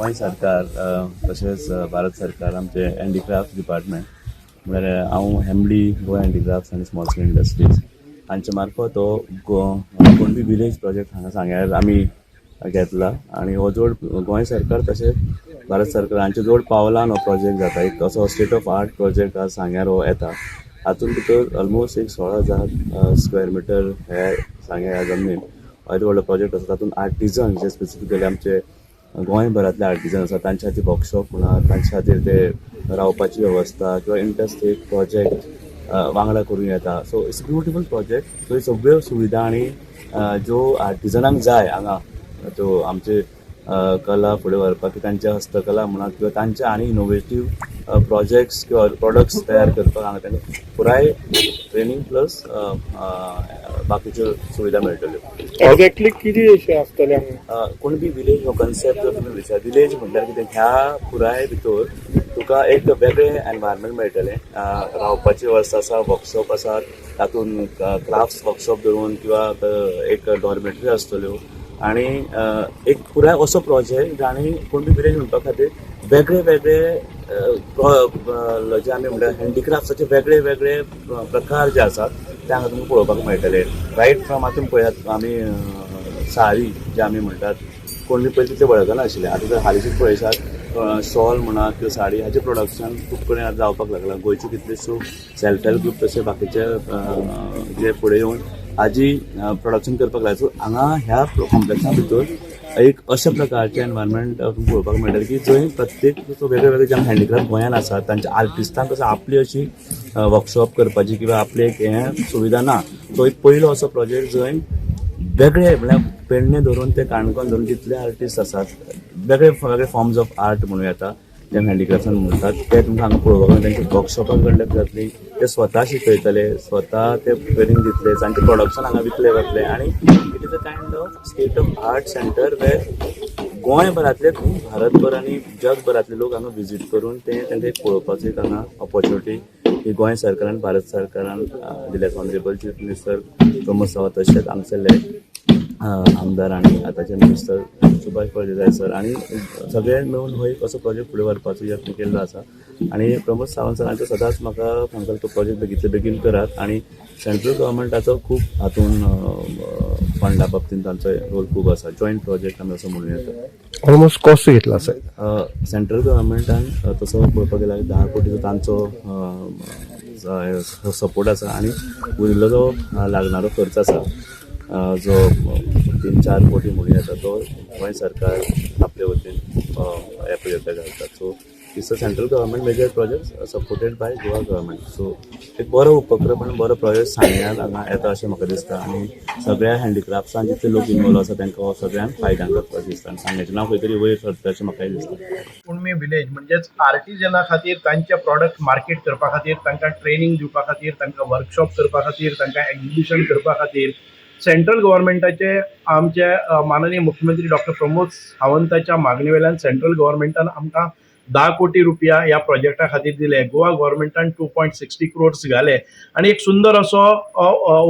गोंय सरकार तशेंच भारत सरकार, आमचे हँडीक्राफ्ट डिपार्टमेंट, म्हळ्यार हांव एमडी गोवा हँडीक्राफ्ट्स आनी स्मॉल स्केल इंडस्ट्रीज हांचे मार्फत हो कुणबी विलेज प्रोजेक्ट हांगा सांग्यार आमी घेतला आनी हो जोड गोंय सरकार तशेंच भारत सरकार हांचे जोड पावलान हो प्रोजेक्ट जाता. एक असो स्टेट ऑफ आर्ट प्रोजेक्ट आज सांग्यार हो येता. हातूंत भितर ऑलमोस्ट एक 16,000 स्क्वेअर मिटर हे सांग्या ह्या जमनीन येदो व्हडलो प्रोजेक्ट आसा. तातूंत आर्टिजन जे स्पेसिफिकली आमचे गोंयभरांतले आर्टिजन आसा, तांच्या खातीर वर्कशॉप म्हणा, तांच्या खातीर ते रावपाची वेवस्था किंवा इंटरस्टेट प्रोजेक्ट वांगडा करूं येता. So it's beautiful project. थंय सगळ्यो सुविधा आनी ज्यो आर्टिजनांक जाय हांगा, त्यो आमचे कला फुडें व्हरपाक, तांचे हस्तकला म्हणा किंवा तांचे आनी इनोवेटीव प्रोजेक्ट्स किंवा प्रोडक्ट्स तयार करपाक हांगा तांकां पुराय ट्रेनींग प्लस बाकीच्यो सुविधा मेळटल्यो. एक्झॅक्टली कितें अशें आसतलें हांगा? कुणबी विलेज हो कन्सेप्ट जर तुमी विचार, विलेज म्हणल्यार कितें, ह्या पुराय भितर तुका एक वेगळें एनवायरमेंट मेळटलें. रावपाची वेवस्था आसा, वर्कशॉप आसा, तातूंत क्राफ्ट्स वर्कशॉप धरून किंवा एक डॉर्मेटरी आसतल्यो आनी एक पुराय असो प्रोजेक्ट आनी कुणबी विलेज म्हणपा खातीर वेगळे वेगळे जे आमी म्हणटा हँडीक्राफ्ट्साचे वेगळे वेगळे प्रकार जे आसात ते हांगा तुमकां पळोवपाक मेळटले. रायट फ्रॉम हातून पळयात, आमी सारी जे आमी म्हणटात, कोण पयलीं तितले वळखनाशिल्ले. आतां जर हालींच पळयशात, शॉल म्हणा किंवा साडी हाचें प्रोडक्शन खूब कडेन आतां जावपाक लागलां. गोंयच्यो कितल्योश्यो सेल्फ हेल्प ग्रूप तशे बाकीचे जे फुडें येवन हाजी प्रोडक्शन करपाक लागले. सो हांगा ह्या कॉम्प्लेक्सा भितर एक अशा प्रकारचें एनवायरमेंट पळोवपाक मेळटलें की जंय प्रत्येक वेगळे वेगळे जे हँडीक्राफ्ट गोंयांत आसात, तांच्या आर्टिस्टांक कसो आपली अशी वर्कशॉप करपाची किंवा आपली एक हें सुविधा ना. सो एक पयलो असो प्रोजेक्ट जंय वेगळे, म्हळ्यार पेडणे धरून ते काणकोण धरून जितले आर्टिस्ट आसात, वेगळे वेगळे फॉर्म्स ऑफ आर्ट म्हणूं येता जे हँडीक्राफ्टान म्हणटात, ते तुमकां हांगा पळोवपाक मेळटा. तांची वर्कशॉपां कंडक्ट जातली, ते स्वता शिकयतले, स्वता ते ट्रेनींग दितले, तांचे प्रोडक्शन हांगा विकले वतले आनी it is a kind of state of art center where गोंयभरांतले न्हू, भारतभर आनी जगभरांतले लोक हांगा विजीट करून ते तांकां एक पळोवपाचो एक हांगा ऑपॉर्च्युनिटी ही गोंय सरकारान, भारत सरकारान दिल्या. Honourable chief minister Pramod Sawant, तशेंच हांगसरले आमदार आनी आतांचे मिनिस्टर सुभाष फळदेसाय सर आनी सगळे मेळून हो एक असो प्रोजेक्ट फुडें व्हरपाचो यत्न केल्लो आसा. आनी प्रमोद सावंत सरांचो सदांच म्हाका सांगताले, तो प्रोजेक्ट बेगींतले बेगीन करात आनी सेंट्रल गव्हर्मेंटाचो खूब हातून फंडा बाबतींत तांचो रोल खूब आसा. जॉयंट प्रोजेक्ट आमी असो म्हणूं येता. ऑलमोस्ट कॉस्ट घेतला असेल? सेंट्रल गव्हर्मेंटान तसो पळोवपाक गेल्यार 10 कोटीचो तांचो सपोर्ट आसा आनी उरिल्लो जो लागणारो खर्च आसा, जो 3-4 कोटी म्हणूं येता, तो गोंय सरकार आपले वतीन ह्या प्रोजेक्टाक घालतात. So it's a central government major project supported by Goa government. So एक बरो उपक्रम आनी बरो प्रोजेक्ट सांग्यान हांगा येता अशें म्हाका दिसता आनी सगळ्या हँडीक्राफ्ट्सान जितले लोक इनवॉल्व आसा, तांकां हो सगळ्यांक फायद्यान जातलो अशें दिसता आनी सांग्याचें नांव खंय तरी वयर सरता अशें म्हाकाय दिसता. कुणबी विलेज म्हणजेच आर्टिजना खातीर, तांचे प्रॉडक्ट मार्केट करपा खातीर, तांकां ट्रेनिंग दिवपा खातीर, तांकां वर्कशॉप करपा खातीर, तांकां एक्झिबिशन करपा खातीर सेंट्रल गव्हर्मेंटाचे आमचे माननीय मुख्यमंत्री डॉक्टर प्रमोद सावंताच्या मागणे वेल्यान सेंट्रल गव्हर्मेंटान आमकां 10 कोटी रुपया ह्या प्रोजेक्टा खातीर दिले. गोवा गव्हर्मेंटान 2.60 क्रोर्स घाले आनी एक सुंदर असो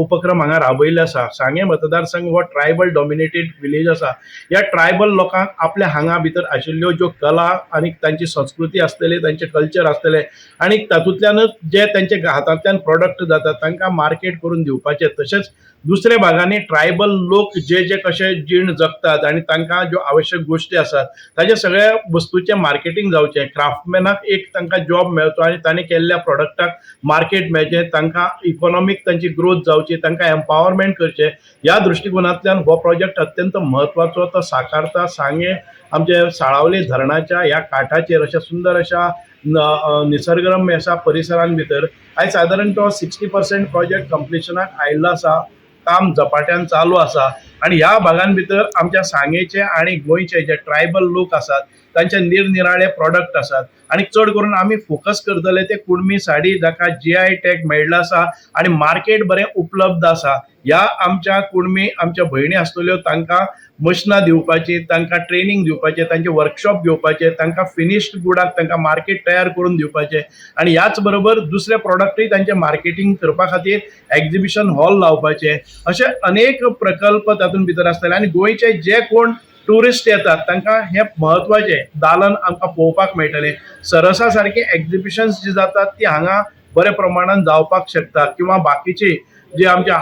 उपक्रम हांगा राबयल्लो आसा. सांगें मतदारसंघ हो ट्रायबल डॉमिनेटेड विलेज आसा. ह्या ट्रायबल लोकांक आपल्या हांगा भितर आशिल्ल्यो ज्यो कला आनी तांची संस्कृती आसतली, तांचें कल्चर आसतलें आनी तातूंतल्यानच जे तांचे हातांतल्यान प्रोडक्ट जातात, तांकां मार्केट करून दिवपाचें. तशेंच दुसऱ्या भागांनी ट्रायबल लोक जे जे कशे जीण जगतात आनी तांकां ज्यो आवश्यक गोश्टी आसात, ताजे सगळ्या वस्तूचें मार्केटींग जावचें. क्राफ्टमॅनाक एक तांकां जॉब मेळचो आनी तांणी केल्ल्या प्रोडक्टाक मार्केट मेळचें, तांकां इकॉनॉमीक तांची ग्रोथ जावची, तांकां एम्पावरमेंट करचें, ह्या दृश्टिकोनांतल्यान हो प्रोजेक्ट अत्यंत म्हत्वाचो. तो साकारता सांगें आमचे साळावली धरणाच्या ह्या काठाचेर अशा सुंदर अशा निसर्गरम्य अशा परिसरान भितर आयज सादारण तो 60% प्रोजेक्ट कंप्लिशनाक आयिल्लो आसा. काम झपाट्यान चालू आसा आनी ह्या भागान भितर आमच्या सांगेचे आनी गोंयचे जे ट्रायबल लोक आसात, तांचे निरनिराळे प्रॉडक्ट आसात आनी चड करून आमी फोकस करतले ते कुणबी साडी, जाका जीआय टॅग मेळिल्लो आसा आनी मार्केट बरें उपलब्ध आसा. ह्या आमच्या कुणबी आमच्या भयणी आसतल्यो, तांकां मशिनां दिवपाची, तांकां ट्रेनींग दिवपाचें, तांचे वर्कशॉप घेवपाचे, तांकां फिनिश्ड गुडाक तांकां मार्केट तयार करून दिवपाचें आनी ह्याच बरोबर दुसरे प्रॉडक्टूय तांचें मार्केटींग करपा खातीर एक्झिबिशन हॉल लावपाचे, अशे अनेक प्रकल्प तातूंत भितर आसतले. आनी गोंयचे जे कोण ट्युरिस्ट येतात तांकां हें म्हत्वाचें दालन आमकां पळोवपाक मेळटलें. सरसा सारकी एग्जिबिशन्स जी जातात ती हांगा बऱ्या प्रमाणान जावपाक शकता किंवा बाकीची जे आमच्या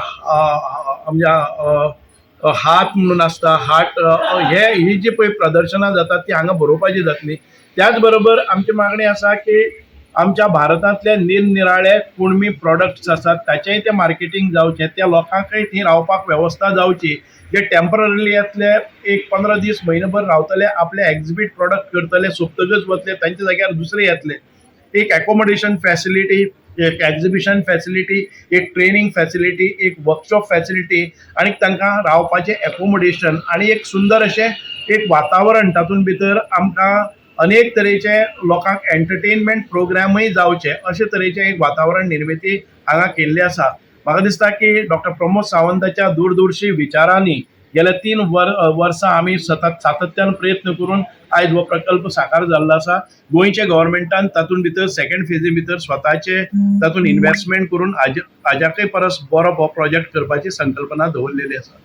आमच्या हात म्हणून आसता हाट, हे ही जी पळय प्रदर्शनां जातात ती हांगा बरोवपाची जातली. त्याच बरोबर आमची मागणी आसा की आमच्या भारतांतले निरनिराळे कुणबी प्रोडक्ट्स आसात, ताचेंय तें मार्केटींग जावचें, त्या लोकांकय थंय रावपाक वेवस्था जावची, जे टेंपररीली येतले, एक 15 दीस, म्हयनोभर रावतले, आपले एक्झिबीट प्रोडक्ट करतले, सोंपतकच वतले, तांच्या जाग्यार दुसरे येतले. एक एकोमोडेशन फॅसिलिटी, एक एक्झिबिशन फॅसिलिटी, एक ट्रेनिंग फॅसिलिटी, एक वर्कशॉप फॅसिलिटी आनी तांकां रावपाचें एकोमोडेशन आनी एक सुंदर अशें एक वातावरण. तातूंत भितर आमकां अनेक तरेचे लोकांक एंटरटेनमेंट प्रोग्रामूय जावचे अशे तरेचें एक वातावरण निर्मिती हांगा केल्ली आसा. म्हाका दिसता की डॉक्टर प्रमोद सावंताच्या दूरदूरशी विचारांनी गेल्या 3 वर्सां आमी सतत सातत्यान प्रयत्न करून आयज हो प्रकल्प साकार जाल्लो आसा. गोंयच्या गव्हर्मेंटान तातूंत भितर सेकंड फेजी भितर स्वताचे तातूंत इन्व्हेस्टमेंट करून हाज्याकय परस बरो हो प्रोजेक्ट करपाची संकल्पना दवरलेली आसा.